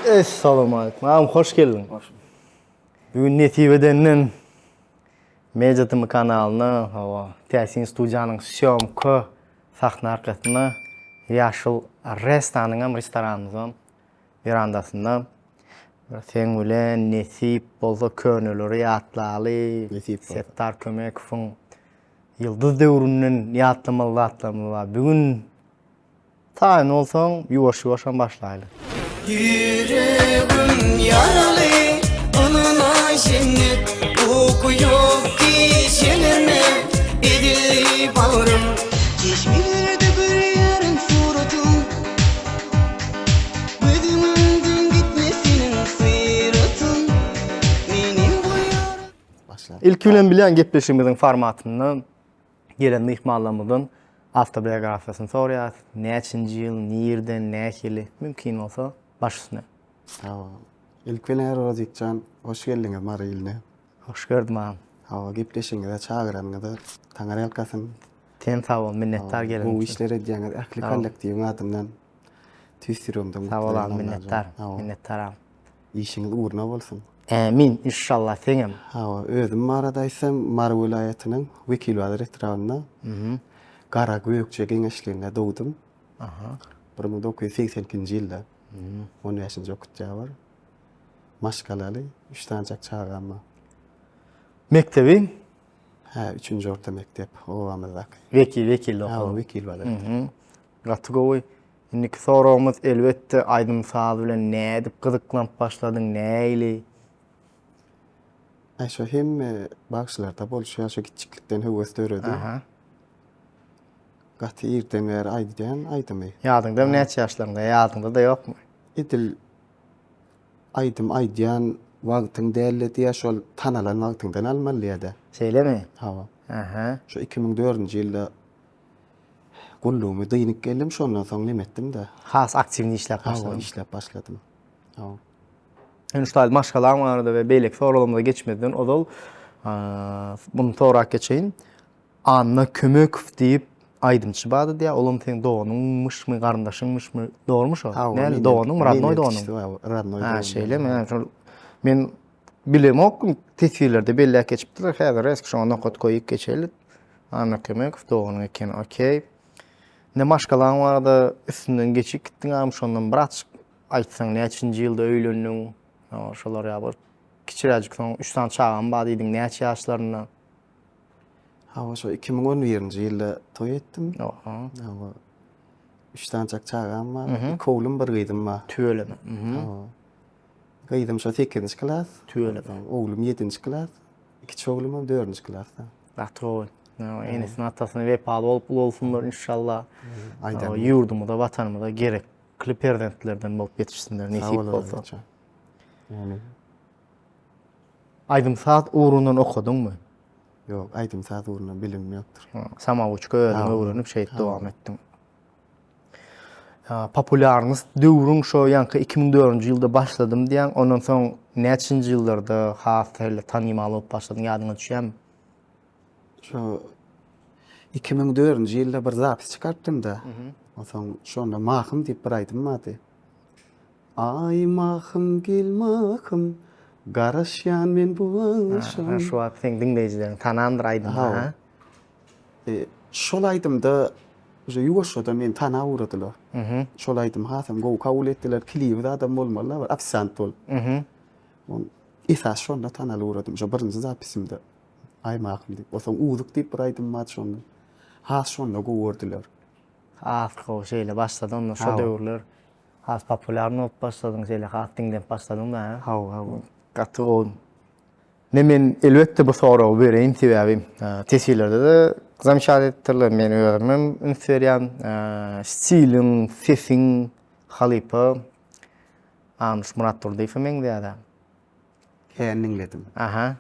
Essalawmaleýkum. Agam hoş geldiň. Hoş. Bu gün nesip edenden Media TM kanalyna, hawa, Täsin studiýanyň sýomka sahna arkasynda Ýaşyl restanyňam, restoranymyzyňam werandasynda bir seň bilen nesip bolsa köneleri ýatlaly. Nesip bolsa. Setdar Kömekowyň ýyldyz döwründen ýatlamaly zatlarymyz bar. Bu gün Taýyn bolsaň, ýuwaş-ýuwaşam başlaýly. Ýüregim ýaraly, ynanaý jennet, Uky ýok gijelerine, ezildi bagrym. Çeşmelerde görýärin suratyň, Gözümiňden gitmez seniň syratyň, Menem bu ýara. Başla. Ilki bilen bilýän gepleşigimiziň formatynda Gelen myhmanlarymyzdan awtobiografiýasyny soraýarys. Näçinji ýyl, nirden, nähili, mümkin bolsa, baş üstüne. Sag bol. Ilki bilen Rozik jan, hoş geldiňiz Mary iline. Hoş gördüm agam. Hawa, gepleşigiňize çagyranyňyza Taňry ýalkasyn. Sen sag bol, minnetdar geleniň Gowy üçin. işler edýäňiz. Ähli kollektiwiň adyndan tüýs ýüregimden Sag bol gutlaýan agam, Allajan. minnetdar. Hawa. Minnetdar agam. Işiňiz ugruna bolsun. Ämin, inşallah seňem. Hawa, özüm barada aýtsam, Mary welaýatynyň Wekilbazar etrabynda Gara Gökje geňeşliginde dogdum. 1982-nji ýylda. On bäşinji oktýabr. Maşgalaly, üç sanyjak çagam bar. Mekdebi? Hä, üçünji orta mekdep obamyzdaky. Wekil, wekilde okadyň. Hawa, Wekilbazar. Gaty gowy. Indiki soragymyz elbetde aýdym-saz bilen nädip gyzyklanyp başladyň, nähili? Aý şo hemme bagşylarda bolşy ýaly şo kiçjiklikden höwes döredi. Aha. Gaty irden bäri aýdýan aýdymy. Ýadyňdamy näçe ýaşlaryňda, ýadyňda-da ýokmy? Edil aýdym aýdýan wagtyň däldi diýýä, şol tanalan wagtyňdan almaly diýýä-dä. Şeýlemi? Hawa. Aha. Şo 2004-nji ýylda Gullugymy dynyp geldim, şondan soň neme etdim-de. Has aktiwny işläp başladyň. Hawa, işläp başladym. Hawa. Indi şu taýda maşgalaň barada we beýleki soraglarymyza geçmezden ozal muny sorap geçeýin. Anna Kömekow diýip aýdymçy bardy diýýär. Olam seň doganyňmyşmy, garyndaşyňmyşmy? Dogrumy şo? Näme doganyňmy, rodnoý doganyň? Rodnoý Ha, şeýlemi? Ha, şol men bilemok, teswirlerde belläp geçipdirler. Häzir reski şoňa nokat goýup geçeli. Anna Kömekow doganyň eken, okey. Indi maşgalaň barada üstünden geçip gitdiň agam, şondan birazjyk aýtsaň, näçinji ýylda öýlendiň? Şolar ýa bir kiçiräjik soň üç sany çagam bar diýdiň, näçe ýaşlarynda? Hawa, şo 2011-nji ýylda toý etdim. Oha. Hawa. Üç sanyjak çagam bar. Iki oglum, bir gyzym bar. Tüweleme. Hawa. Gyzym şo sekizinji klas. Tüweleme. Oglum ýedinji klas. Kiçi oglumam dördünji klasda. Gaty gowy. Enesine atasyna wepaly bolup ulalsynlar inşallah. Aýdan. Ýurdumyza, watanymyza gerekli perzentlerden bolup ýetişsinler nesip bolsa. Amin. Aýdym-saz ugrundan okadyňmy? Ýok, aýdym-saz ugrundan bilimim ýokdur. Samouçka özüň öwrenip şeýdip dowam etdiň. Populýarnost döwrüň şo ýaňky 2004-nji ýylda başladym diýýäň, ondan soň näçinji ýyllarda has şeýle tanymal bolup başladyň ýadyňa düşýärmi? Şo 2004-nji ýylda bir zapis çykarypdym-da. Onsoň şonda Mahym diýip bir aýdym bardy. Aý Mahym gel Mahym, garaşýan men bu agşam. Şu wagt seň diňleýjileriň tanandyr aýdymy, ha? Şol aýdymda uje ýuwaşjadan meni tanap ugradylar. Şol aýdymy hasam gowy kabul etdiler. Klibi zadam bolmaly-da bir ofisiant bolup. Esasy şonda tanalyp ugradym. Şo birinji zapisimde Aý Mahym diýip. Onsoň Uzuk diýip bir aýdym bardy şonda. Has şonda gowy gördüler. Has gowy şeýle başlady onda şo döwürler. Has populýarny bolup başladyň şeýle has diňlenip başladyň-da hä? Hawa, hawa. Gaty gowy. Ne men elbetde bu soragy bereýin sebäbi teswirlerde-de zamçat edipdirler men özümem üns berýän stiliň sesiň halypa Annuş Myratdurdyýewe meňzeýärä. Kän diňledim. Aha.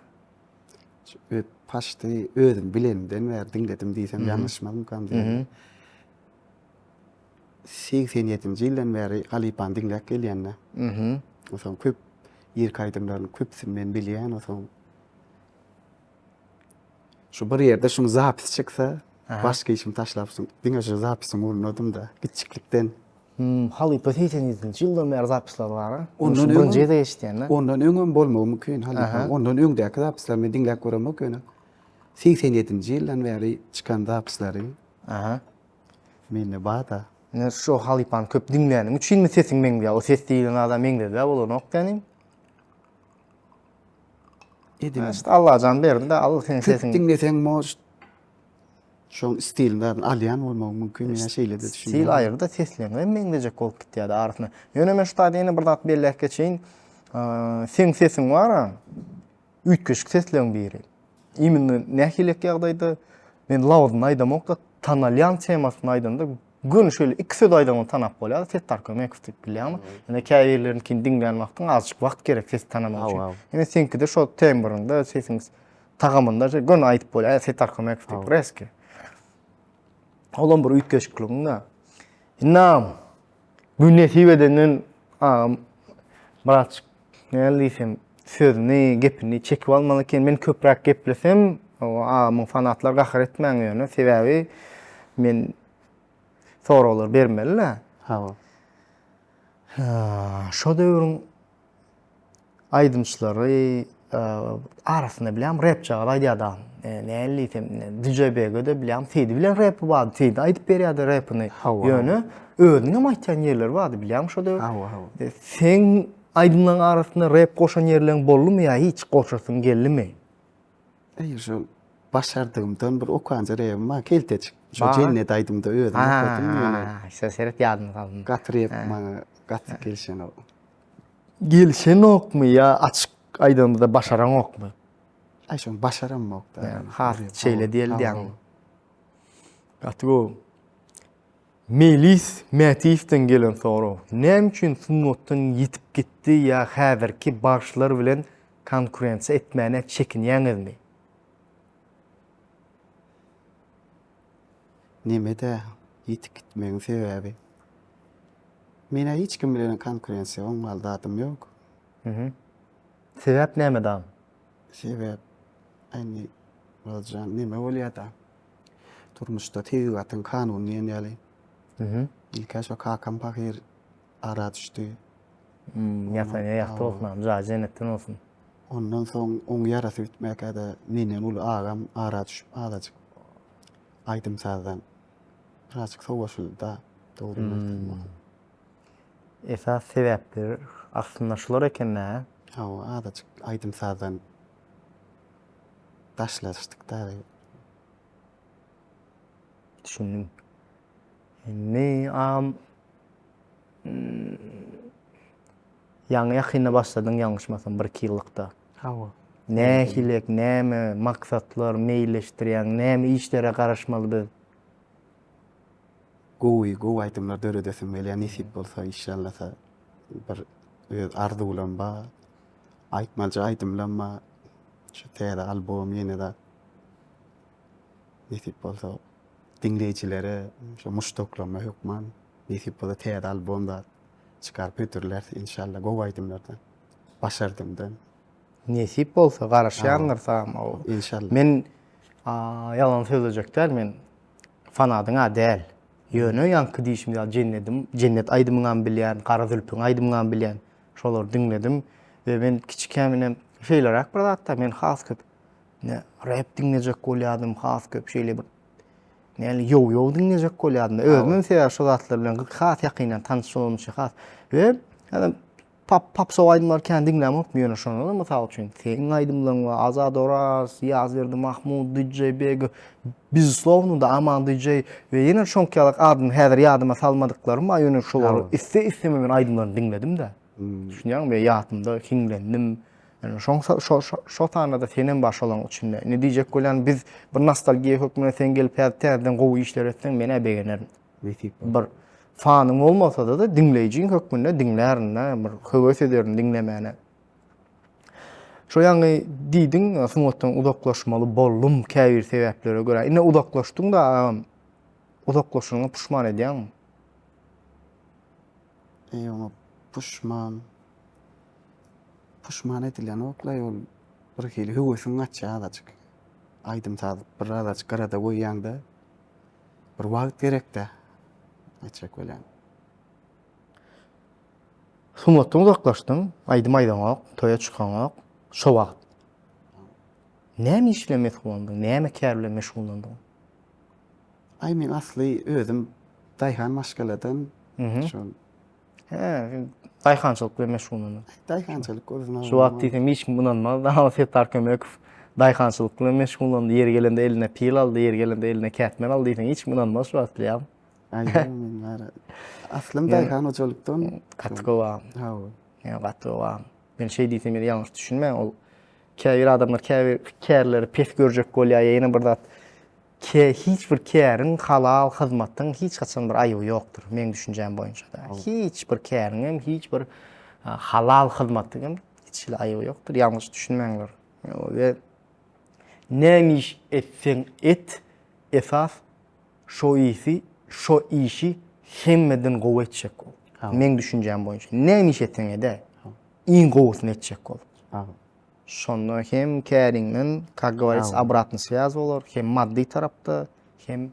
Paşdy özüm bilenimden bäri diňledim diýsem ýalňyşmazmykam diýýän. 87-nji ýyldan bäri halypany diňläp gelýän-de. Mhm. Onsoň köp irki aýdymlaryny köpüsini men bilýän onsoň. Şu bir ýerde şuň zapis çyksa, başga işimi taşlap şuň diňe şu zapisiň ugrundadym-da, kiçjiklikden. Hmm, halypa 87-nji ýyldan bäri zapisler bar a. Ondan Ondan birinji öňem- gezek eşitýän-de. Ondan öňem bolmagy mümkin halypa. Ondan öňdäki zapisleri men diňläp göremok ýöne 87-nji ýyldan bäri çykan zapisleri Aha. mende bar-da. Ine şu halypany köp diňläniň üçinmi sesiň meňzeýär? O ses diýlen adam meňzedä bolanok dänim. Edil. İşte Allajan berdi de al seň Köp sesiň. diňleseň может şoň stilini zaten alýan bolmagy mümkin. Men şeýle-de düşünýän. Stil aýry-da sesleňe meňzejek bolup gitýär arasynda. Ýöne men şu taýda ýene bir zat belläp geçeýin. Seň sesiň bar-a, üýtgeşik sesleň biri. Imенно nähiliek ýagdaýda men lawzyny aýdamok-da, tanalýan temasyny aýdanda göni şeýle iki söz aýdanyňy tanap bolýar. Setdar Kömekow diýip bilýäňmi? Ýöne käbirlerininkini diňlän wagtyň azajyk wagt gerek sesi tanamak üçin. Ýöne seňkide şo tembrinde, sesiň tagamynda şeý göni aýdyp bolýar, Setdar Kömekow diýip reski. Olam bir üýtgeşikligiň-de. Ynam, Gün nesip edenden agam birazjyk näl diýsem sözüni, gepini çekip almaly eken. Men köpräk geplesem, agamyň fanatlar gahar etmäň ýöne. Sebäbi men soraglar bermeli-dä. Hawa. Şo döwrüň Aýdymçylary arasynda bilýän repjagaz aýdýardy agam. Näli diýsem, DJ BG-de bilýän Seýdi bilen repi bardy. Seýdi aýdyp berýärdi repini. Ýöne özüniň hem aýtýan ýerleri bardy bilýäňmi şo döwür? Hawa, hawa. Seň aýdymlaryň arasynda rep goşan ýerleň boldumy ýa hiç goşasyň geldimi? Eý, şol başardygymdan bir okanja repim bar, keltejik. Şo Jennet aýdymda özüm okadym ýöne. Ha, şo seret ýadyma saldym. Gaty rep maňa gaty gelişenok. Gelişenokmy ýa açyk aýdanymyzda başaraňokmy? Aý şony başaramok-da. Has şeýle diýeli diýýäňmi? Gaty gowy. Melis Mätiýewden gelen sorag. Näme üçin sungatdan ýitip gitdi ýa häzirki bagşylar bilen konkurensiýa etmäne çekinýäňizmi? Neme-dä, ýitip gitmegiň sebäbi. Men-ä hiç kim bilen konkurensiýa oňmaly zadym ýok. Sebäp nämede agam? Sebäp, indi Rozyjan neme bolýa-da. Durmuşda tebigatyň kanuny diýen ýaly. Ilk-ä şo kakam pahyr ara düşdi. Ýatan ýeri ýagty bolsun agam, jaýy jennetden bolsun. Ondan soň oň ýarasy bitmäkä-de menden uly agam ara düşüp azajyk aýdym-sazdan birazjyk sowaşyldy-da, dogryny aýtsam bolsa. Esas sebäpler aslynda şular eken-dä. Hawa, azajyk aýdym-sazdan daşlaşdyk-da. Düşündim. Indi agam Ýaňy ýakynda başladyň ýalňyşmasam bir-iki ýyllykda. Hawa. Nähilek, näme maksatlar meýilleşdirýäň, näme işlere garaşmaly biz? Gowy, gowy aýdymlar döredesim gelýär, nesip bolsa, işallasa bir öz arzuwlam bar. Aýtmalyja aýdymlam bar. Şu täze albom ýene zat. Nesip bolsa diňleýjilere, şu muşdaklaryma hökman nesip bolsa täze albom zat çykaryp hödürläris inşallah gowy aýdymlardan. Başardymdan. Nesip bolsa garaşýandyr saňa. Inşallah. Men ýalan sözlejek däl men fanadyň-a däl. Ýöne ýaňky diýşim ýaly jennedim, jennet aýdymyňam bilýän, gara zülpüň aýdymyňam bilýän. Şolary diňledim we men kiçikäm ine şeýleräk bir zatda men has köp Ne rap diňlejek bolýardym has köp şeýle bir näli ýow ýow diňlejek bolýardym. Özümem sebäbi şo zatlar bilen has ýakyndan tanyş bolan üçin has we ýa pop popsow aýdymlary kän diňlämokdym ýöne şonda da mysal üçin seň aýdymlaryň we Azat Oraz, Ýazberdi Mahmud, DJ Beg, bezuslovno da Aman DJ we ýene şoňky ýalak adyny häzir ýadyma salmadyklarym bar ýöne şolary iste isteme men aýdymlaryny diňledim-de. Düşünýäňmi? Ýadymda hiňlendim. Ýani şoň şo şo sanda senem bar şolaryň içinde. Indi diýjek bolýan biz bir nostalgiýa hökmünde sen gelip häzir täzeden gowy işler etseň men-ä begenerin. Nesip. Bir fanyň bolmasa-da diňleýjiň hökmünde diňlärin-de, bir höwes ederin diňlemäne. Şo ýaňy diýdiň, sungatdan uzaklaşmaly boldum käbir sebäplere görä. Indi uzaklaşdyň-da agam. Uzaklaşanyňa puşman edýäňmi? Eý oňa puşman puşman edilenok-laý ol bir hili höwesiň gaçýar azajyk. Aýdym-saz bir azajyk gyrada goýýaňda bir wagt gerekdä aýtjak bolýan. Sungatdan uzaklaşdyň, aýdym aýdaňok, toýa çykaňok, şo wagt. Näme iş bilen meşgullandyň, näme kär bilen meşgullandyň? Aý men asly özüm daýhan maşgaladan. Şol. Hä, sen daýhançylyk bilen meşgullandyň. Daýhançylyk bolsun. Şu wagt diýsem hiç kim ynanmaz. Daha Setdar Kömekow daýhançylyk bilen meşgullandy. Ýeri gelende eline pil aldy, ýeri gelende eline kätmen aldy diýseň hiç kim ynanmaz şu wagt bilýäňmi? Aý, men bar. Aslym daýhan hojalykdan. Gaty gowy agam. Hawa. Ýa gaty gowy agam. Men şeý diýsem ýene ýalňyş düşünmäň, ol käbir adamlar käbir kärleri pes görjek bolýar ýa ýene bir zat. Ke hiç bir käriň halal hyzmatyň hiç haçan bir aýyby ýokdur, meň düşünjäm boýunça-da. Hiç bir käriň hem, hiç bir halal hyzmatyň hem hiç hili aýyby ýokdur. Ýalňyş düşünmäňler. We näme iş etseň et, esas şo işi, şo işi hemmeden gowy etjek bol. Meň düşünjäm boýunça. Näme iş etseň ede, iň gowusyny etjek bol. Şonda hem käriňden, как говорится, obratny swýaz bolar, hem maddy tarapda, hem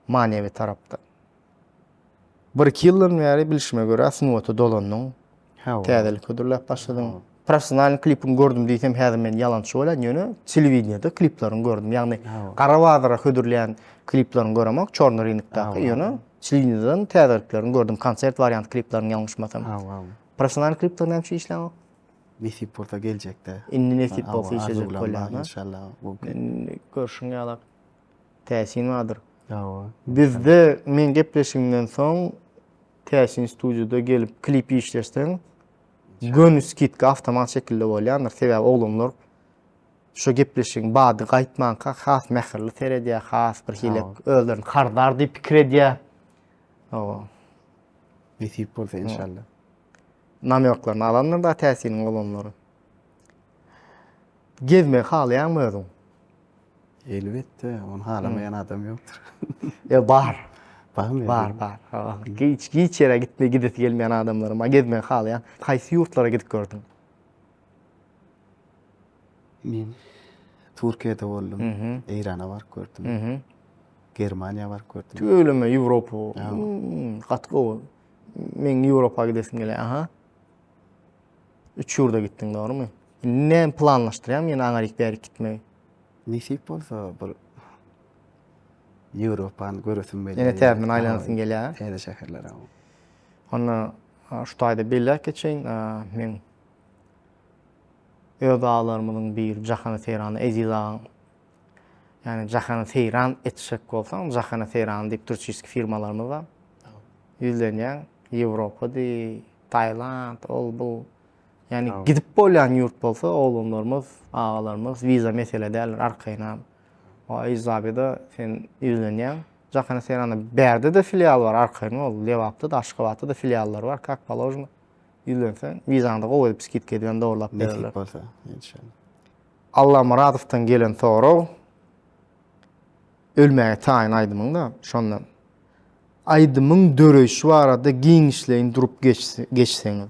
manewi tarapda. Bir-iki ýyldan bäri bilşime görä sungata dolandyň. Täzelik hödürläp başladyň. Professionalnyý klipiňi gördüm diýsem häzir men ýalançy bolýan, ýöne telewideniýede klipleriňi gördüm. Ýagny gara bazara hödürleýän klipleriňi göremok, çorny rynokdaky, ýöne telewideniýeden täzelikleriňi gördüm, konsert wariant klipleriňi ýalňyşmasam. Professionalnyý klipler näme üçin işläňok? Nesip bolsa geljekde. Indi nesip bolsa işlejek bolýan. Inşallah. Indi görşüň ýaly täsin bardyr. Hawa. Bizde men gepleşigimden soň Täsin studiýada gelip klip işleseň göni skidka awtomat şekilde bolýandyr. Sebäbi oglanlar şo gepleşigiň bady gaýtmanka has mähirli seredýär, has bir hili özlerini kardar diýip pikir edýär. Hawa. Nesip bolsa inşallah. Namýoklaryny alandyr da Täsiniň oglanlary. Gezmegi halaýaňmy özüň? Elbetde, ony halamaýan adam ýokdur. Ýa bar. Barmy? Bar, bar. Giç, giç ýere gitme, gidesi gelmeýän adamlarym bar. Gezmegi halaýan. Haýsy ýurtlara gidip gördüň? Men Türkiýede boldum. Eýrana baryp gördüm. Germaniýa baryp gördüm. Tüweleme Ýewropa. Gaty gowy. Meň Ýewropa gidesim gelýär. Aha. Üç ýurda gitdiň, dogrumy? Indi näme planlaşdyrýaň ýene aňaryk bärik gitmegi? Nesip bolsa bir Ýewropany göresim gelýär. Ýene täzeden aýlanasyň gelýär. Täze şäherlere. Onda şu taýda belläp geçeýin, meň öz agalarymyzyň biri Jahana Seýrany Eziz agaň Ýagny jahany seýran etjek bolsaň, jahana seýran diýip turçiski firmalarymyz bar. Ýüzlenýäň, Ýewropa diý, Tailand, ol bu. Ýagny gidip bolýan ýurt bolsa, oglanlarymyz, agalarymyz wiza mesele däldir, arkaýynam. O Izabida sen ýüzlenýäň. Jahana seýranda bärde-de filial bar, arkaýyn bol. Lebapda-da, Aşgabatda-da filiallar bar, kak položno. Ýüzlenseň, wizaňda gowy edip skidka edibem dogurlap bererler. Nesip bolsa, inşallah. Allamyradowdan gelen sorag Ölmäge taýyn aýdymyň-da şonda. Aýdymyň döreýşi barada giňişleýin durup geçseňiz.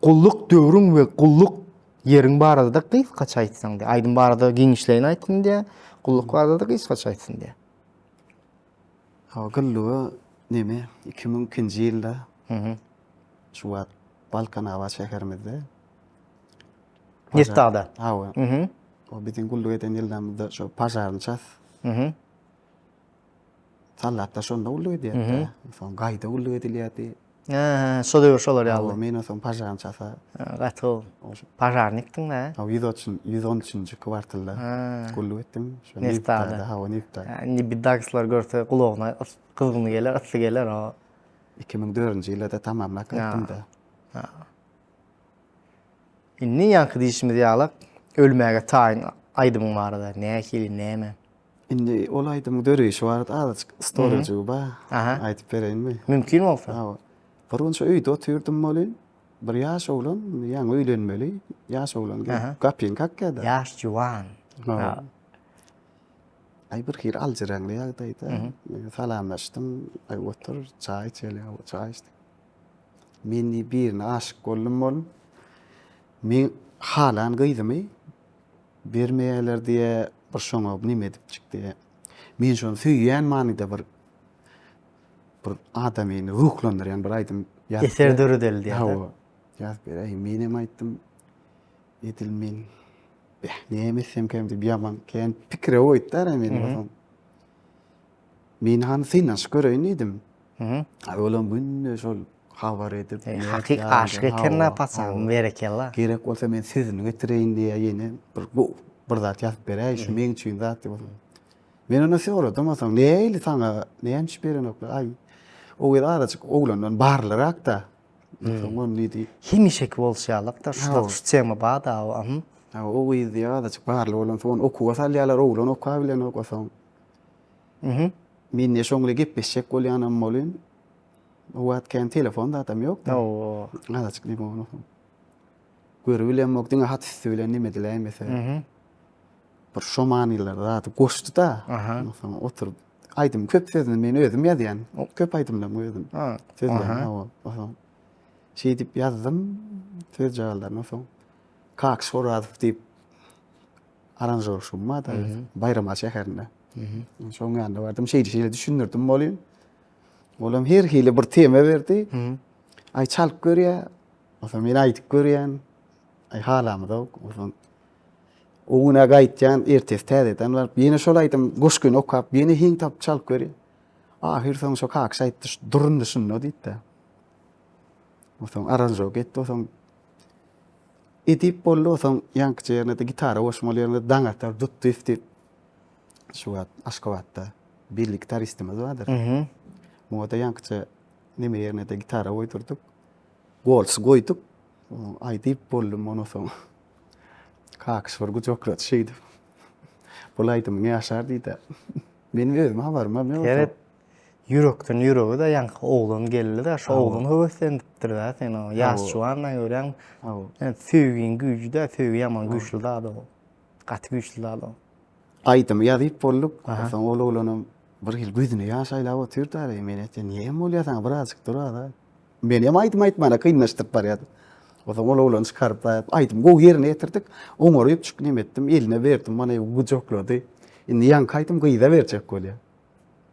Gulluk döwrüň we gulluk ýeriň barada-da gysgaça aýtsaň diýýär. Aýdym barada giňişleýin aýtsyn diýýär, gulluk barada-da gysgaça aýtsyn diýýär. Hawa, gulluga neme, 2002-nji ýylda şu wagt Balkanabat şäherimizde Neftada. Hawa. Mhm. O biziň gulluk eden ýyllarymyzda şo pažarny ças. Mhm. Sallatda şonda gulluk edýärdi. Soň gaýda gulluk edilýärdi. Hä, şo döwür şolar ýaly. Hawa, men soň pažarny çasa. Gaty gowy. Pažarnikdiň dä? Hawa, 130 113-nji kwartalda gulluk etdim. Şo Neftada. Hawa, Neftada. Indi bidagslar görse gulagyna gyzgyny geler, ysy geler o. 2004-nji ýylda-da tamamlap gaýtdym-da. Ha. Indi ýaňky diýşimiz ýaly ölmäge taýyn aýdymyň barada nähili näme? Indi ol aýdymyň döreýşi barada azajyk storyjygy bar. Aýdyp bereýinmi? Mümkin bolsa. Hawa. Bir gün şu öýde otyrdym welin, bir ýaş oglan, ýaňy öýlenmeli ýaş oglan gelip gapyny kakýar-da. Ýaş juwan. Hawa. Aý bir hili aljyraňly ýagdaýda. Salamlaşdym. Aý otur, çaý içeli, çaý içdik. Men diýip birine aşyk boldum bol. Men halan gyzymy bermeýärler diýe bir şoňa neme edipjik diýe. Men şony söýýän manyda bir bir adamyny ruhlandyrýan bir aýdym ýazyp. Eser döredeli diýe. Hawa. Ýazyp beräý. Menem aýtdym, edil men beh, näme etsemkäm diýip ýaman kän pikire goýdy-da meni soň. Men hany synanyşyp göreýin diýdim. A olam günde şol habar edip. Hakyk aşyk eken-dä paçan, berekella. Gerek bolsa men sözüni getireýin diýýär ýene bir bir zat ýazyp beräý şu meň üçin zat diýip. Men ondan soradym onsoň nähili saňa näme üçin berenoklar? Aý o gyz azajyk oglandan barlyrak-da. Soň ony diýdi. Hemişeki bolşy ýalak-da şu şu tema bar-da. O gyz diýýär azajyk barly bolansoň ony okuwa salýarlar oglan okabilenok onsoň. Mhm. Men ne şoň bilen gepleşjek bolýanam bolyn. O wagt kän telefon zadam ýok-da. Hawa. Azajyk neme bolsa. Görübilemok, diňe hat üsti bilen neme ediläýmese. Mhm. Bir şo manylar zady goşdy-da. Aha. Soň oturyp aýdym köp sözüni men özüm ýazýan. Köp aýdymlarymy özüm. Ha. Sözlerini hawa. Soň şeýdip ýazdym sözjagazlaryny soň Kakyş Orazow diýip aranžorşum bar da Baýramaly şäherinde. Şoň ýanyna bardym, şeýle şeýle düşündirdim bolýan. Olam her hili bir tema berdi. Aý çalyp görýär. Onsoň men aýdyp görýän. Aý halamyzok. Onsoň o güne gaýtýan, ertesi täzeden baryp, ýene şol aýdym goşgyny okap, ýene heň tapyp çalyp görýän. Ahyr soň şo kakyş aýtdy, durundy şunda diýdi. Onsoň aranžowka etdi, onsoň Edip boldy osaň ýaňkyja ýerine-de gitara goşmaly ýerine Daňatar Dutdyýew diýip şu wagt Aşgabatda belli gitaristimiz bardyr. Muňa-da ýaňkyja neme ýerine-de gitara goýdurdyk. Golsy goýduk. Aýdyp boldum ony soň. Kakyş bir gujaklady şeýdip. Bul aýdymyň ýaşar diýdi. Meniň özüm habarym hem ýok. Seret, Ýürekden ýürege-de ýaňky oglan geldi-de, şo oglan höweslendiripdir-dä seni. Ýaş juwan-da görýäň. Ýöne söýgiň güýji-de, söýgi ýaman güýçli zat o. Gaty güýçli zat o. Aýdymy ýazyp bolduk. Soň ol oglanam bir hili gözüne ýaş aýlap otyrdy-da, men aýtýan, näme bolýar saňa, birazjyk dur az-a. Men hem aýdym aýtmana kynlaşdyryp barýardym. Onsoň ol oglany çykaryp, aýdymy gowy ýerine ýetirdik. Oňaryp çyk neme etdim, eline berdim, mana gujaklady. Indi ýaňky aýdym gyza berjek bolýar.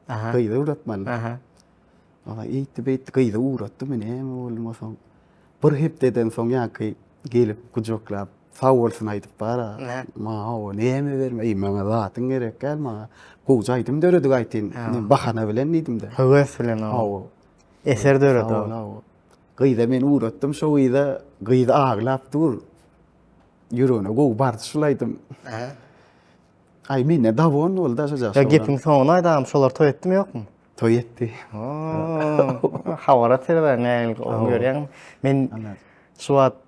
Aha. Gyzy ugratmaly. Aha. Ola eýtdi beýtdi gyzy ugratdy men näme boldum soň. Bir hepdeden soň ýaňky gelip gujaklap sag bolsun aýdyp bara. Maňa o näme berme, eý maňa zatyň gerek däl maňa. Gowja aýdym döredik aýtyn. Men bahana bilen diýdim-de. Höwes bilen o. Hawa. Eser döredi o. Hawa. Gyza men ugratdym şo gyza, gyz aglap dur. Ýüregine gowy bardy şul aýdym. Aha. Aý mende dawon boldy şo Ýa gepiň soňuny aýt agam, şolar toý etdimi ýokmy? Toý etdi. Habara sereder nähili gowy görýäňmi? Men şu wagt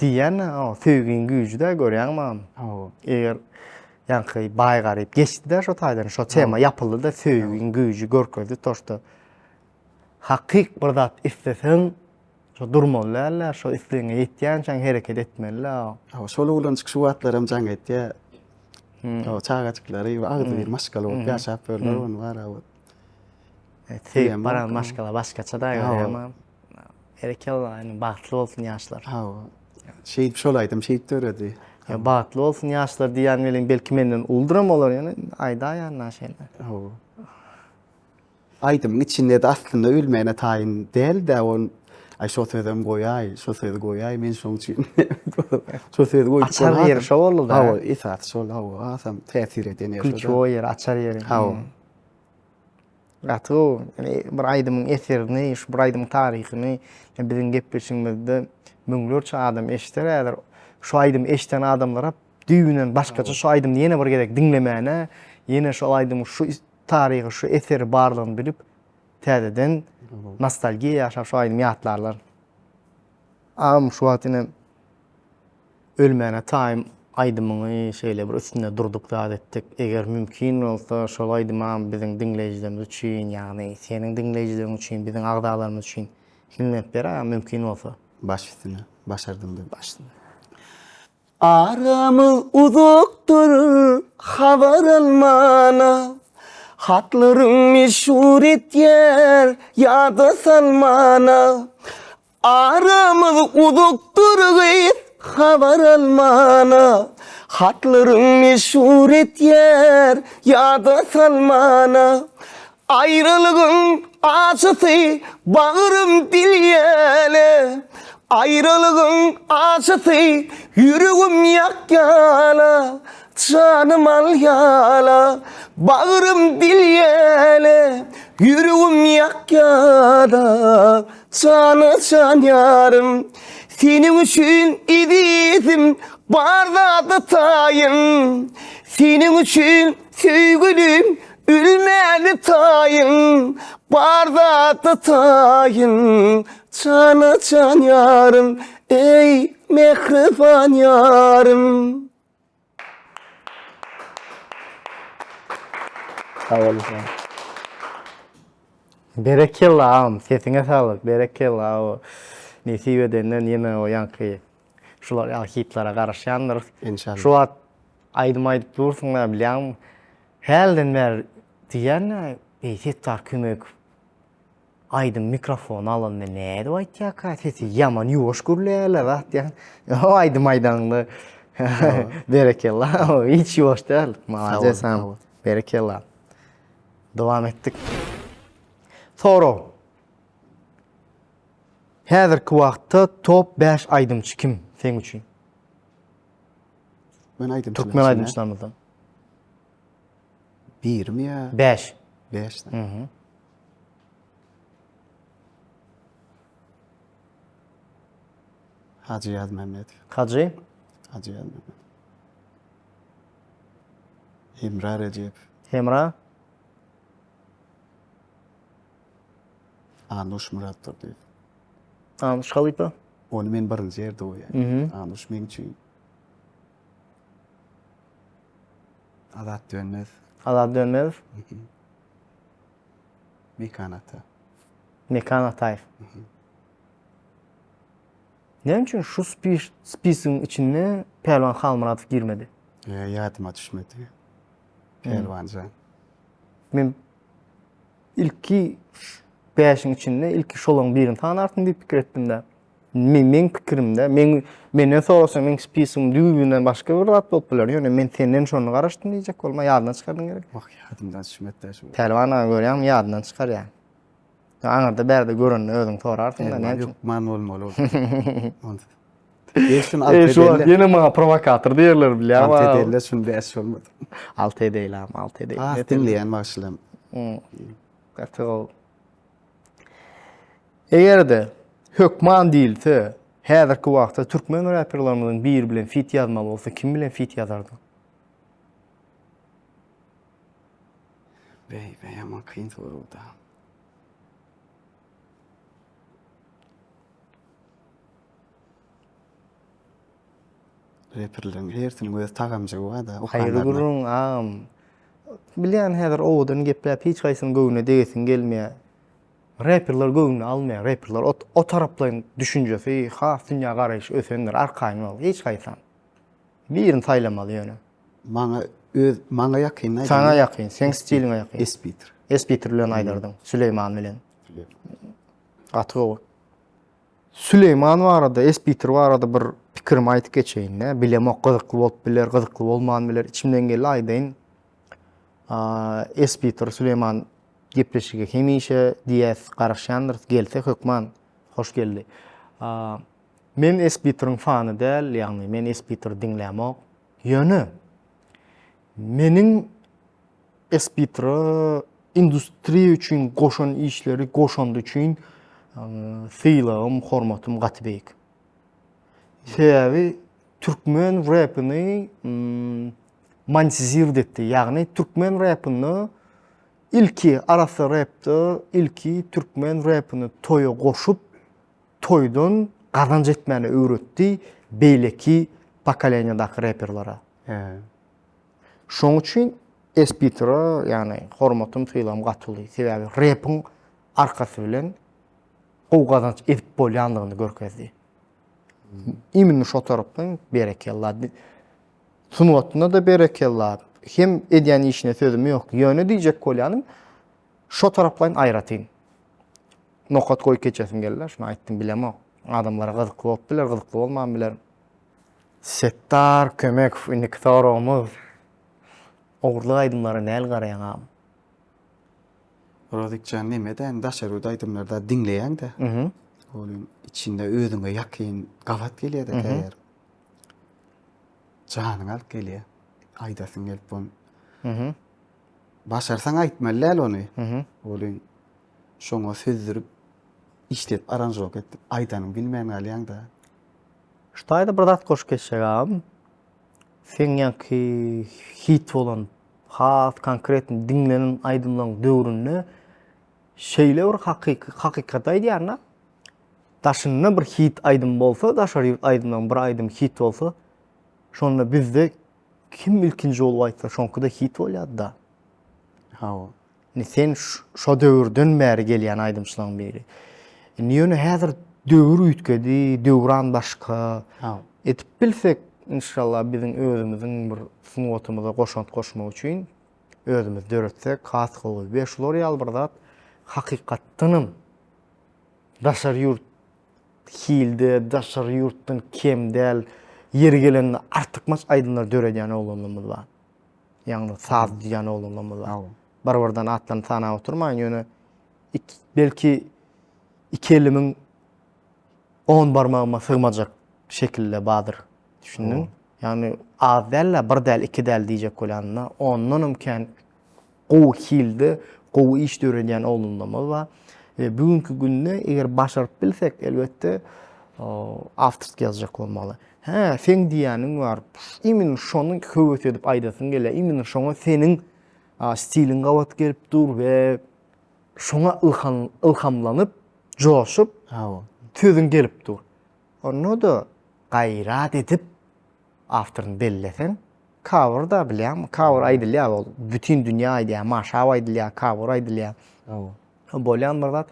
diýýän o söýgiň güýji-dä görýäňmi agam? Hawa. Eger ýaňky baý garyp geçdi-dä şo taýdan, şo tema ýapyldy-da söýgiň güýji görkezdi to şda hakyk bir zat isleseň Şo durmaly däl-de, şo islegiňe ýetýänçäň hereket etmeli-dä. Hawa, şol oglanjyk şu wagtlaram jaň etýär. Hawa, çagajyklary we agzybir maşgala bolup ýaşap ýörler, ony bar hawa. Söýüp baran maşgala başgaça-da görýäň. Berekella, indi bagtly bolsun ýaşlar. Hawa. Şeýdip şol aýdym şeýdip döredi. Ýa bagtly bolsun ýaşlar diýýän welin belki menden uludyram olar ýöne aýdaýan-da şeýle. Hawa. Aýdymyň içinde-de aslynda ölmäne taýyn däl-dä ol aý şo sözem goýaý, şo sözi goýaý men şoň üçin şo sözi goýduk. Açar ýeri şo boldy-da. Hawa, esasy şol hawa, hasam täsir eden ýeri şo. Klýuçewoý ýeri, açar ýeri. Hawa. Gaty gowy. Ýani bir aýdymyň eserini, şu bir aýdymyň taryhyny biziň gepleşigimizde müňlerçe adam eşider häzir. Şu aýdymy eşiden adamlara düýbünden başgaça şu aýdymy ýene bir gezek diňlemäne, ýene şol aýdymyň şu taryhy şu eseri barlygyny bilip täzeden nostalgiýa ýaşap şu aýdymy ýatlarlar. Agam şu wagt ine Ölmäne taýyn aýdymyňy şeýle bir üstünde durduk zat etdik. Eger mümkin bolsa şol aýdymam biziň diňleýjilerimiz üçin ýagny seniň diňleýjileriň üçin biziň agzalarymyz üçin hiňlenip ber agam mümkin bolsa. Baş üstüne. Başardym diýip. Baş üstüne. Aramyz uzakdyr habar almana, Hatlaryň meşhur etýär ýada salmana. Aramyz uzakdyr gyz habar almana, Hatlaryň meşhur etýär ýada salmana. Aýralygyň ajysy bagrym dilýäne. Aýralygyň ajysy ýüregim ýakýala, Janym alýala, bagrym dilýäle, Ýüregim ýakýala, jana jan ýarym. Seniň üçin ezizim bar zada taýyn, Seniň üçin söýgülim ölmäne taýyn, Bar zada taýyn, Jana jan ýarym, eý, mähriban ýarym. Sag boluň. Berekella agam, sesiňe saglyk, berekella o nesip edenden ýene o ýaňky şular ýaly hitlara garaşýandyrys. Enşalla. Şu wagt aýdym aýdyp dursuň-da bilýäňmi? Hälden bäri diýýän-ä, eý Setdar Kömekow Aýdym mikrofony alanda nädip aýtýarka sesi ýaman ýuwaş gürleýärler zat diýen. O aýdym aýdanda berekella hiç ýuwaş däl. Malades am. Berekella. Dowam etdik. Sorag. Häzirki wagtda top 5 aýdymçy kim seň üçin? Men aýdymçy. Türkmen aýdymçylarymyzdan. Birmi ýa? 5. 5. Mhm. Hajy Ýazmämmedow. Hajy? Hajy Ýazmämmedow. Hemra Rejep. Hemra? Anuş Myratdurdyýew. Anuş halypa? Ony men birinji ýerde goýýan. Mhm. Anuş meň üçin Azat Dönmez. Azat Dönmezow? Mekan ata. Mekan Ataýew. Näme üçin şu spisiň içinde Pälwan Halmyradow girmedi? Ýadyma düşmedi. Pälwanjan. Men ilki bäşiň içinde ilki şolaryň birini sanarsyň diýip pikir etdim-de. Men meň pikirimde, men menden sorasaň meň spisigim düýbünden başga bir zat bolup biler. Ýöne men senden şony garaşdym diýjek bolma, ýadyndan çykardyň gerek. Wah, ýadymdan düşmedi şu. Pälwan aga görýäňmi, ýadyndan çykarýar. Aňyrda bärde görende özüň sorarsyň-da, näme üçin? Hökman bolmaly ol. Onsuz. Eý, şuny alt Eý, şu wagt edeli. ýene maňa prowokator diýerler bilýäňmi? Alt edeli, şuny bäş bolmady. Alt edeýli agam, alt edeýli. Has diňleýän bagşylam. Gaty gowy. Eger-de hökman diýilse, häzirki wagtda türkmen räperlerimiziň biri bilen fit ýazmaly bolsa, kim bilen fit ýazardyň? Beý, beý, ýaman kyn sorag-da. Reperleriň hersiniň öz tagamjygy bar-da. Haýry gürrüň, agam. Bilýän häzir owadan gepläp hiç haýsynyň göwnüne degesiň gelmeýär. Reperler göwnüne almaýar. Reperler o, o taraplaýyn düşünjesi, has dünýä garaýşy ösendir. Arkaýyn bol. Hiç haýsam. Birini saýlamaly ýöne. Maňa öz maňa ýakyn aýdym. Saňa ýakyn, seň stiliňe ýakyn. Espitr. Espitr bilen aýdardyň. Süleýman bilen. Gaty gowy. Süleýman barada, Espitr barada bir pikirimi aýdyp geçeýin-de. Bilemok, gyzykly bolup biler, gyzykly bolman biler. Içimden geldi aýdaýyn. Espitr, Süleýman gepleşige hemişe diýýäs, garaşýandyrys. Gelse hökman hoş geldi. Men Espitriň fany däl, ýagny men Espitri diňlämok. Ýöne meniň Espitra industriýa üçin goşan işleri, goşandy üçin sylagym, hormatym gaty beýik. Sebäbi türkmen repini monetizird etdi. Ýagny türkmen repinde ilki arassa repde ilki türkmen repini toýa goşup toýdan gazanç etmäni öwretdi beýleki pokoleniýadaky reperlere. Şoň üçin Espitra ýagny hormatym sylagym gaty uly. Sebäbi repiň arkasy bilen gowy gazanç edip bolýandygyny görkezdi. Imенно şo tarapdan berekella. Sungatyna-da berekella. Hem edýän işine sözüm ýok. Ýöne diýjek bolýanym şo taraplaýyn aýratyn. Nokat goýup geçesim geldi. Şuny aýtdym bilemok. Adamlara gyzykly bolup biler, gyzykly bolman biler. Setdar Kömekow indiki soragymyz. Ogurlyk aýdymlara näl garaýaň agam? Rozikjan neme däni daşary ýurt aýdymlarda diňleýäňdä. Onuň içinde özüňe ýakyn gabat gelýär-de käýer. Janyňy alyp gelýär. Aýdasyň gelip ony. Başarsaň aýtmaly däl ony. Onuň şoňa sözdürip işledip aranžirowka etip aýdanyňy bilmän galýaň-da. Şu taýda bir zat goşup geçjek agam. Seň ýaňky hit bolan, has konkretny diňlenen aýdymlaryň döwründe şeýle bir hakyky hakykaty aýdýan-da. Daşynda bir hit aýdym bolsa, daşary ýurt aýdymlaryň bir aýdymy hit bolsa, şonda bizde kim ilkinji bolup aýtsa, şoňky-da hit bolýardy-da. Hawa. Indi sen şo döwürden bäri gelýän aýdymçylaryň biri. Indi ýöne häzir döwür üýtgedi, döwran başga. Edip bilsek, inşallah biziň özümiziň bir sungatymyza goşant goşmak üçin özümiz döretsek has gowy. We şular ýaly bir zat hakykatdanam daşary ýurt hilde, daşary ýurtdan kem däl, ýeri gelende artykmaç aýdymlar döredýän oglanlarymyz bar. Ýagny saz düzýän oglanlarymyz bar. Bir-birden atlaryny sanap oturmaýyn, ýöne belki iki elimiň on barmagyma sygmajak şekilde bardyr. Düşündiň? Ýagny az däl-de, bir däl, iki däl diýjek bolýanda, ondanam kän gowy hilde, gowy iş döredýän oglanlarymyz bar. We bu günki günde eger başaryp bilsek, elbetde, awtorskiý ýazjak bolmaly. Hä, seň diýýäniň bar. Imенно şony höwes edip aýdasyň gelýär. Imенно şoňa seniň stiliň gabat gelip dur we şoňa ylham ylhamlanyp, joşup, sözüň gelip dur. Onda-da gaýrat edip awtoryny belleseň, cover da bilýäňmi? Cover aýdylýar ol. Bütin dünýä aýdýar, maşap aýdylýar, cover aýdylýar. Hawa. Bolýan bir zat.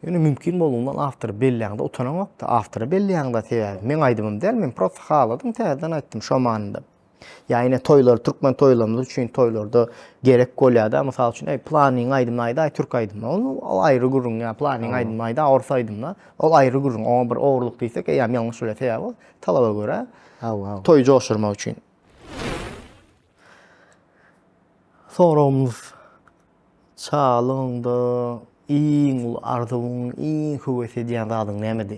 Ýöne mümkin boldugyny awtory belläňde utanaňok-da, awtory belleýäňde sebäbi meň aýdymym däl, men prosta haladym, täzeden aýtdym şo manyda. Ýa ine toýlar, türkmen toýlarymyz üçin toýlarda gerek bolýar-da, mysal üçin, eý, planyň aýdymyny aýdaý, türk aýdymy. Ol, ol aýry gürrüň, ýa planyň aýdymyny aýdaý, orus aýdymyny. Ol aýry gürrüň, oňa bir ogurlyk diýsek, eýýäm ýalňyş bolýar, sebäbi ol talaba görä toýy joşurmak üçin. Soragymyz Çagalygyňda iň uly arzuwyň, iň höwes edýän zadyň nämedi?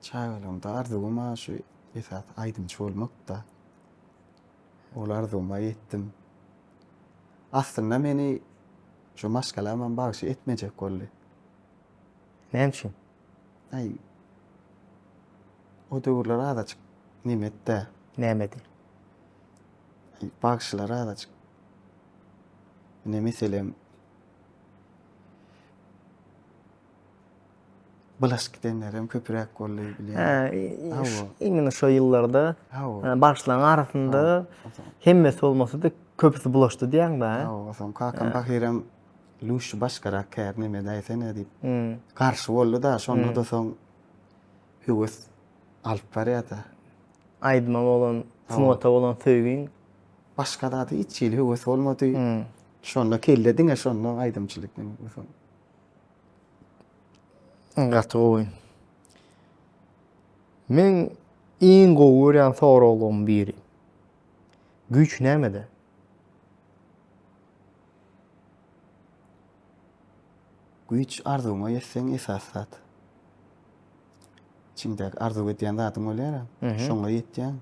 Çagalygymda arzuwym-a şu esasy aýdymçy bolmakdy. Ol arzuwyma ýetdim. Aslynda meni şu maşgalamam bagşy etmejek boldy. Näme üçin? Aý, o döwürler azajyk nemetdi. Nämedi? Aý, bagşylar azajyk. Ine meselem, Bulaşyk gidenlerem köpüräk boldy bilýän. Hä, imенно şo ýyllarda bagşylaryň arasynda hemmesi bolmasa-da köpüsi bulaşdy diýýäň-dä. Hawa, soň kakam pahyram luşy başgarak kär neme edäýsene diýip garşy boldy-da, şonda-da soň höwes alyp barýar-da. Aýdyma bolan, sungata bolan söýgiň. Başga zada hiç hili höwes bolmady. Şonda kelle diňe şonda aýdymçylyk. Gaty gowy. Meň iň gowy görýän soraglygym biri. Güýç nämede? Güýç arzuwyňa ýetseň esasy zat. Içiňdäki arzuw edýän zadyň bolýar-a. Şoňa ýetýäň.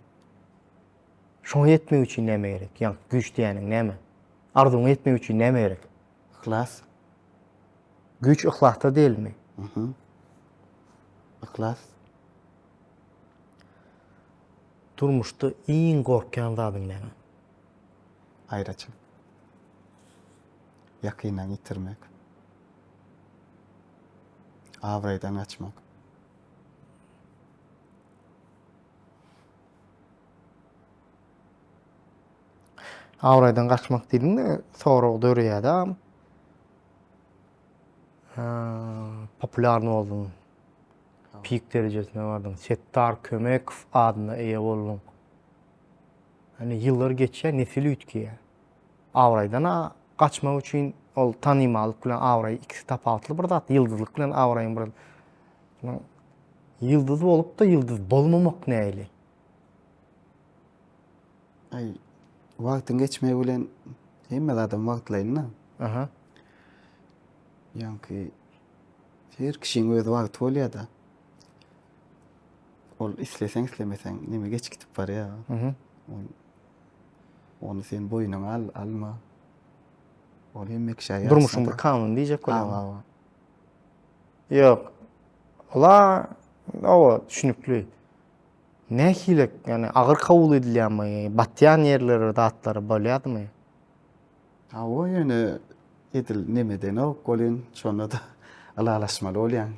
Şoňa ýetmek üçin näme gerek? Ýa güýç diýýäniň näme? Arzuwyňa ýetmek üçin näme gerek? Yhlas. Güýç yhlasda dälmi? Mhm. Yhlas. Durmuşda iň gorkýan zadyň näme? Aýraçylyk. Ýakyndan ýitirmek. Abraýdan gaçmak. Abraýdan gaçmak diýdiň-de, sorag döreýär-de. Populýarny bolduň. Pik derejesine bardyň. Setdar Kömekow adyna eýe bolduň. Ýani ýyllar geçýär, nesil üýtgeýär. Abraýdan gaçmak üçin ol tanymallyk bilen abraý ikisi tapawutly bir zat. Ýyldyzlyk bilen abraýyň bir Ýyldyz bolup-da ýyldyz bolmamak nähili? Aý, wagtyň geçmegi bilen hemme zadam wagtlaýyn-da. Aha. Ýaňky Her kişiň öz wagty bolýar-da. Ol isleseň islemeseň neme geç gidip barýar. Mhm. Ony sen boýnuňa al, alma. Ol hemme kişä ýaşsa. Durmuşyň bir kanuny diýjek bolýar. Hawa, hawa. Ýok. Ola, owa, düşünikli. Nähili, ýagny agyr kabul edilýärmi, batýan ýerleri, zatlary bolýardymy? Hawa, ýöne edil nemedenok welin, şonda-da ylalaşmaly bolýaň.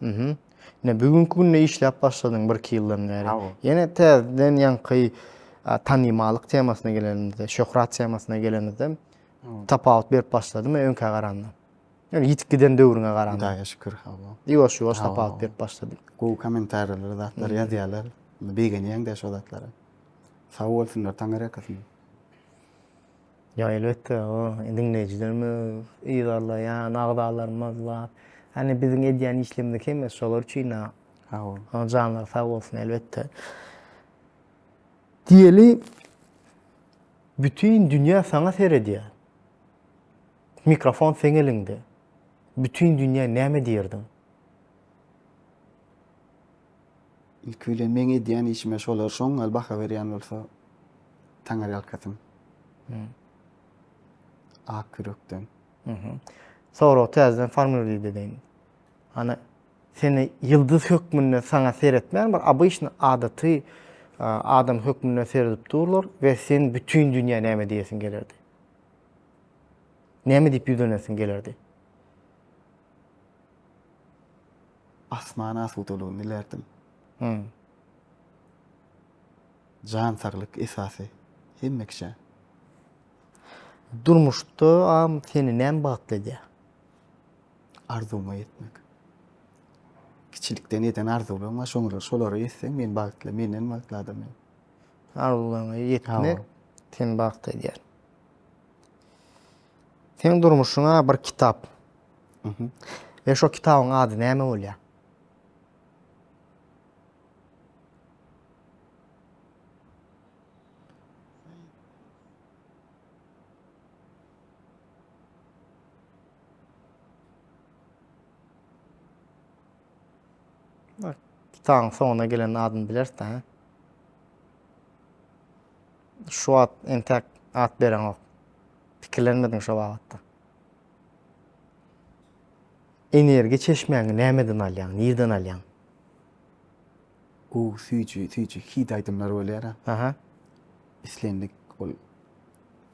Mhm. Ine, bu günki günde işläp başladyň birki ýyldan bäri. Hawa. Ýene täzeden ýaňky tanymallyk temasyna gelenimizde, şöhrat temasyna gelenimizde tapawut berip başladymy öňkä garanda? Ýöne ýitip giden döwrüňe garanda. Hudaýa şükür, hawa. Ýuwaş-ýuwaş tapawut berip başlady. Gowy kommentariýalar, zatlar ýazýarlar. Begenýäň-dä şo zatlara. Sag bolsunlar, Taňryýalkasyn. Ýa elbetde, o diňleýjilerimiz, yzarlaýan agzalarymyz bar. Hany biziň edýän işlerimiziň hemmesi şolar üçin-ä. Hawa. Onuň janlary sag bolsun elbetde. Diýeli, bütin dünýä saňa seredýär. Mikrofon seň eliňde. Bütin dünýä näme diýerdiň? Ilki bilen meň edýän işime şolar şoň ýaly baha berýän bolsa Taňryýalkasyn. Ak ýürekden. Soragy täzeden formulirleyip edeýin. Hany seni ýyldyz hökmünde saňa seretmän bir obyçny adaty adam hökmünde seredip durlar we sen bütin dünýä näme diýesiň gelerdi? Näme diýip ýüzlenesiň gelerdi? Asman asudalygyny dilärdim. Jan saglyk esasy hemme kişä. Durmuşda agam seni näme bagtly edýär? Arzuwyňa ýetmek. Kiçilikden eden arzuwlaryň bar, şoňa şolara ýetseň men bagtly, menden bagtly adam ýok. Arzuwlaryňa ýetmek seni bagtly edýär. Seň durmuşyňa bir kitap. We şo kitabyň ady näme bolýar? Kitabyň soňuna gelen adyny bileris-dä, hä? Şu wagt entäk at bereňok. Pikirlenmediň şo babatda. Energiýa çeşmäňi nämeden alýaň, nirden alýaň? Gowy süýji, süýji hit aýdymlar bolýar-a. Aha. Islendik ol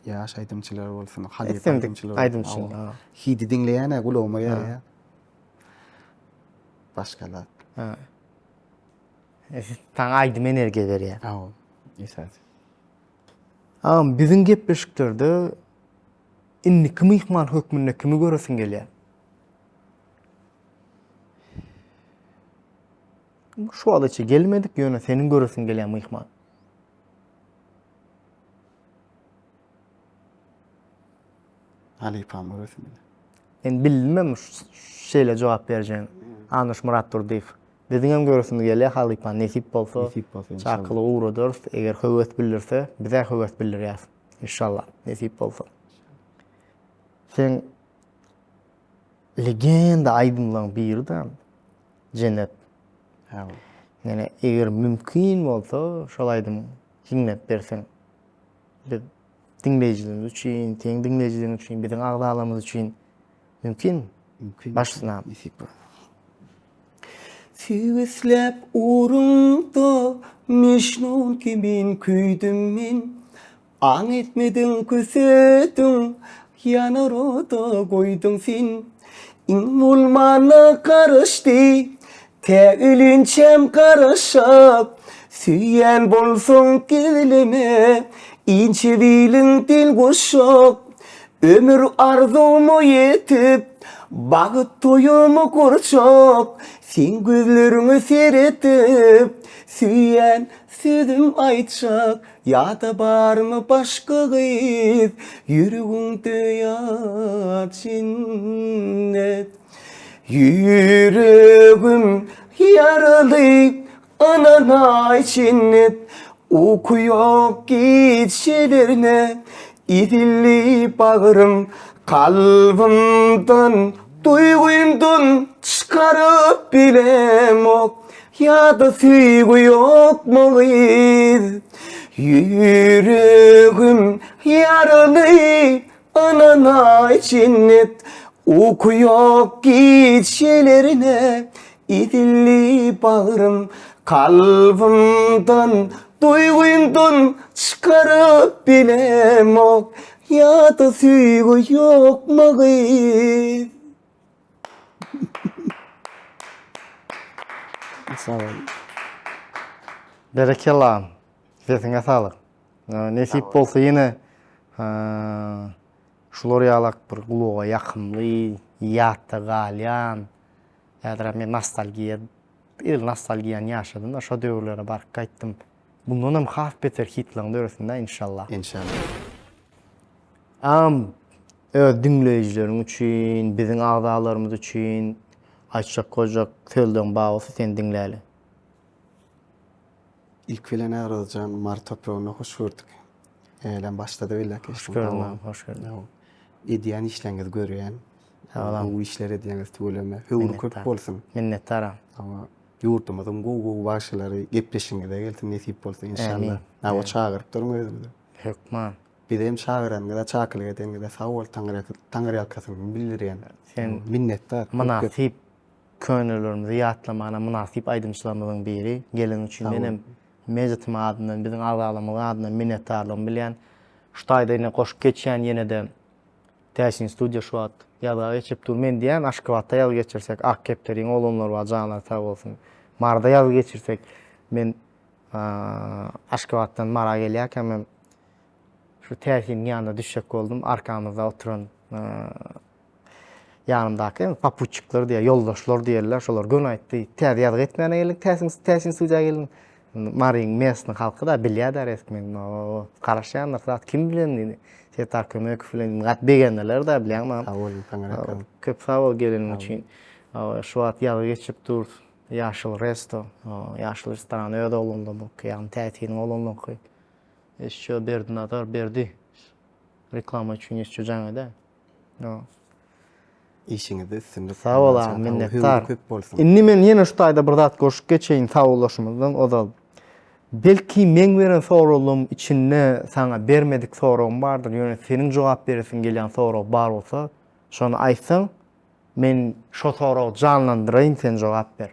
ýaş aýdymçylar bolsun, halypa Islendik aýdymçylar aýdymçy, bolsun. ha. Hidi diňleýän-ä gulagyma ýaraýar. Başga zat. Ha. Saňa aýdym energiýa berýär. Hawa, esasy. Agam, biziň gepleşiklerde indiki myhman hökmünde kimi göresiň gelýär? Şu wagta çenli gelmedik, ýöne seniň göresiň gelýän myhman. Halypam göresim gelýär. Men bildimem şeýle jogap berjegiňi. Annuş Myratdurdyýew. Biziňem göresimiz gelýär halypa, nesip bolsa. Nesip bolsa inşallah. Çakylygy ugradarys. Eger höwes bildirse, bizä höwes bildirýäs. Inşallah, nesip bolsa. Seň legenda aýdymlaryň biri-de Jennet. Hawa. Ýöne eger mümkin bolsa, şol aýdymy hiňläp berseň. Biz diňleýjilerimiz üçin, seň diňleýjileriň üçin, biziň agzalarymyz üçin mümkinmi? Mümkin. Başlasana. Nesip bolsa. Söýgi isläp ugrunda Mejnun kimin küýdüm men. Aň etmediň küsediň, Ýanar oda goýduň sen. Iň bolmanda garaşdy, Tä ölinçäm garaşak. Söýýän bolsaň gizleme, Inçe biliň del guşak. Ömür arzuwma ýetip, Bagt toýumy gurjak. Seň gözleriňe seredip, Söýýän sözüm aýtjak. Ýa-da barmy başga gyz ýüregiňde ýa jennet? Ýüregim ýaraly ynanaý jennet, Uky ýok gijelerine ezildi bagrym, Kalbymdan. Duýgymdan çykaryp bilemok Ýa-da söýgi ýokmy gyz Ýüregim ýaraly ynanaý jennet Uky ýok gijelerine Ezildi bagrym Kalbymdan duýgymdan çykaryp bilemok Ýa-da söýgi ýokmy gyz? Sag bol. Berekella. Sesiňe saglyk. Nesip bolsa ýene şular ýalak bir gulaga ýakymly, ýatda galýan, häzirem men nostalgiýa, edil nostalgiýany ýaşadym-da, şo döwürlere baryp gaýtdym. Bundan hem has beter hitlaryň döresin-dä inşallah. Inşallah. Am öz diňleýjileriň üçin, biziň agzalarymyz üçin aýtjak goýjak sözleň bar bolsa seni diňläli. Ilki bilen Ärozjan Mary topragynda hoş gördük. Hälem başda-da belläp geçdim. Hoş gördüm agam, hoş gördüm. Edýän işleriňizi görýän. Sag bol agam. Gowy işler edýäňiz tüweleme. Höwri köp bolsun. Minnetdar agam. Hawa. Ýurdumyzyň gowy-gowy bagşylary gepleşigiňize gelsin nesip bolsa inşallah. Ämin. Hawa çagyryp duruň özüňizi. Hökman. Bizi hem çagyranyňyza, çakylyk edeniňize sag bol Taňryýalkasyňy bildirýän. Sen minnetdar. Mynasyp könelerimizi ýatlamana mynasyp aýdymçylarymyzyň biri. Geleniň üçin menem Mejitiň adyndan, biziň agzalarymyzyň adyndan minnetdarlygymy bilýän. Şu taýda ine goşup geçýän ýene-de Täsin studiýa şu wagt ýazga geçirip dur. Men diýýän Aşgabatda ýazgy geçirsek, Ak kepderiň oglanlary bar janlary sag bolsun. Maryda ýazgy geçirsek, men Aşgabatdan Mara gelýärkäm hem şu Täsiniň ýanyna düşjek boldum. Arkamyzda oturan ýanymdaky poputçikler diýýär, ýoldaşlar diýerler, şolar göni aýtdy. Täze ýazgy etmäne geldik, Täsin Täsin studiýa geldiň. Maryň mesny halky-da bilýär-dä resmi. Garaşýandyr zat kim bilen diýdi. Setdar Kömekow bilen gaty begendiler-dä bilýäňmi? Sag boluň Taňryýalkasyn. Köp sag bol geleniň üçin. Şu wagt ýazgy geçip dur. Ýaşyl resto. Ýaşyl restoran öz oglanlaryňky, ýagny Täsiniň oglanlaryňky. Eşşo Berdinazar Berdi. Reklama üçin eşşo jaň edä. Işiňizde üstünlik. Sag bol agam, minnetdar. Köp bolsun. Indi men ýene şu taýda bir zat goşup geçeýin sagbollaşymyzdan ozal. Belki meň beren soraglarymyň içinde saňa bermedik soragym bardyr, ýöne seniň jogap beresiň gelýän sorag bar bolsa, şony aýtsaň, men şo soragy janlandyraýyn, sen jogap ber.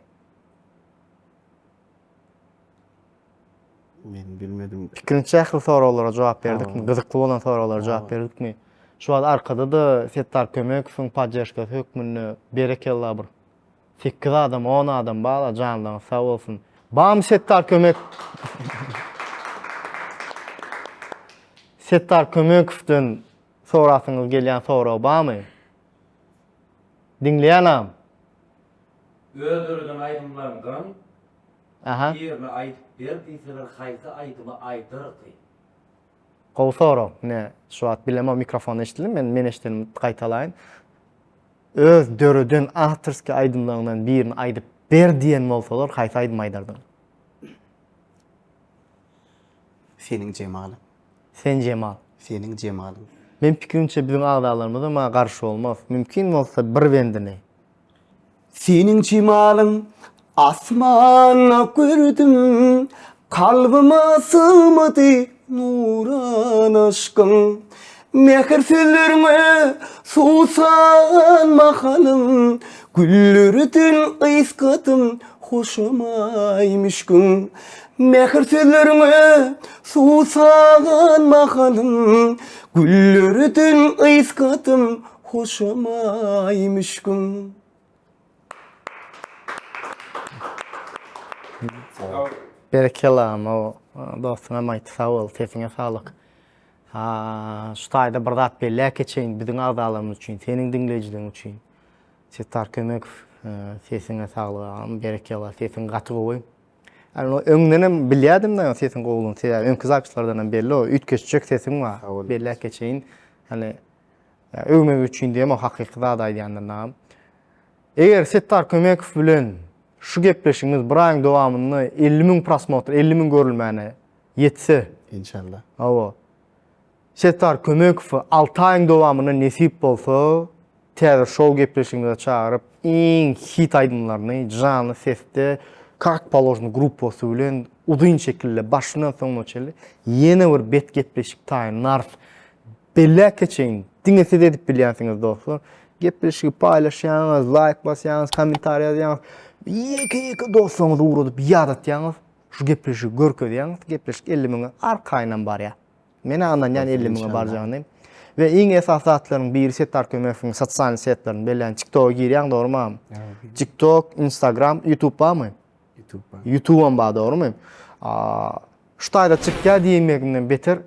Men bilmedim. Pikiriňçe ähli soraglara jogap berdikmi? Gyzykly bolan soraglara jogap berdikmi? Şu wagt arkada-da Setdar Kömekowyň podderžkasy hökmünde berekella bir 8 adam, 10 adam bar, janlaryňyz sag bolsun. Barmy Setdar Kömek? Setdar Kömekowdan sorasyňyz gelýän sorag barmy? Diňleýän agam. Öz döreden aýdymlaryňdan Aha. Birini aýdyp ber diýseler haýsy aýdymy aýdardy? Gowy sorag. Ine, şu wagt bilemok mikrofon eşidildi, men men eşidenimi gaýtalaýyn. Öz döreden awtorskiý aýdymlaryňdan birini aýdyp ber diýen bolsalar, haýsy aýdymy aýdardyň? Seniň jemalyň. Sen jemal. Seniň jemalyň. Men pikirimçe biziň agzalarymyzam maňa garşy bolmaz. Mümkin bolsa bir bendini. Seniň jemalyň asmanda gördüm, Kalbyma sygmady nuran yşkyň. Mähir sözleriňe suwsan mahalym, Güllerden ysgadym hoşamaý müşküň. Mähir sözleriňe suwsan mahalym, Güllerden ysgadym Hoşamaý müşküň. Berekella o dostuňam aýtdy sag bol sesiňe saglyk. Şu taýda bir zat belläp geçeýin biziň agzalarymyz üçin seniň diňleýjileriň üçin. Setdar Kömekow sesiňe saglyk agam berekella sesiň gaty gowy. Yani öňden hem bilýärdim da sesiň gowulygyny sebäbi öňki zapislardan hem belli o üýtgeşjek sesiň bar. Belläp geçeýin. Hani Öwmek üçin diýemok hakyky zat aýdýandyr agam. Eger Setdar Kömekow bilen şu gepleşigimiz bir aýyň dowamynda 50 müň prosmotr, 50 müň görülmäne ýetse. Inşallah. Hawa. Setdar Kömekowy 6 aýyň dowamynda nesip bolsa. Täze şou gepleşigimize çagyryp, iň hit aýdymlaryny janly sesde Kak položno gruppasy bilen uzyn şekilde başyndan soňuna çenli ýene bir bet gepleşik taýynlarys. Belläp geçeýin, diňe siz edip bilýänsiňiz dostlar. Gepleşigi paýlaşýaňyz, laýk basýaňyz, kommentariý ýazýaňyz. Ýeke-ýeke dostlaryňyzy ugradyp ýadatýaňyz. Şu gepleşigi görkezýäňiz. Gepleşik 50 müňe arkaýynam barýar. Men ynanýan 50 müňe barjagyny. We iň esasy zatlaryň biri Setdar Kömekowyň sosial setlerini belleýän TikToka girýäň dogrymy agam? TikTok, Instagram, YouTube barmy? YouTube bar. YouTube hem bar dogrymy? Şu taýda çykýar diýmeginden beter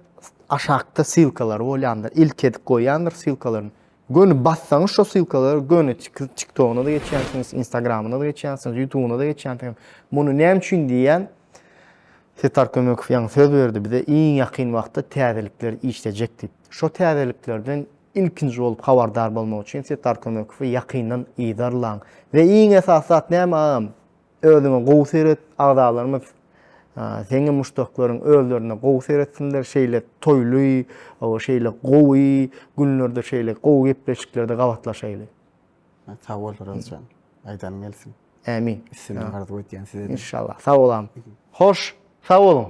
aşakda ssylkalary bolýandyr. Ilk edip goýýandyr ssylkalaryny. Göni bassaňyz şo ssylkalary göni TikTok-una da geçýänsiňiz, Instagram-yna da geçýänsiňiz, YouTube-una da geçýänsiňiz. Muny näme üçin diýýän? Setdar Kömekow ýaňy söz berdi bize iň ýakyn wagtda täzelikler işlejek diýip. Şo täzeliklerden ilkinji bolup habardar bolmak üçin Setdar Kömekowy ýakyndan yzarlaň. We iň esasy zat näme agam? Özüňe gowy seret, agzalarymyz seňem muşdaklaryň özlerine gowy seretsinler, şeýle toýly, şeýle gowy günlerde, şeýle gowy gepleşiklerde gabatlaşaýly. Sag bol Rozjan. Aýdanyň gelsin. Ämin. Üstünlik arzuw edýän size. Inşallah. Sag bol agam. Hoş, sag boluň.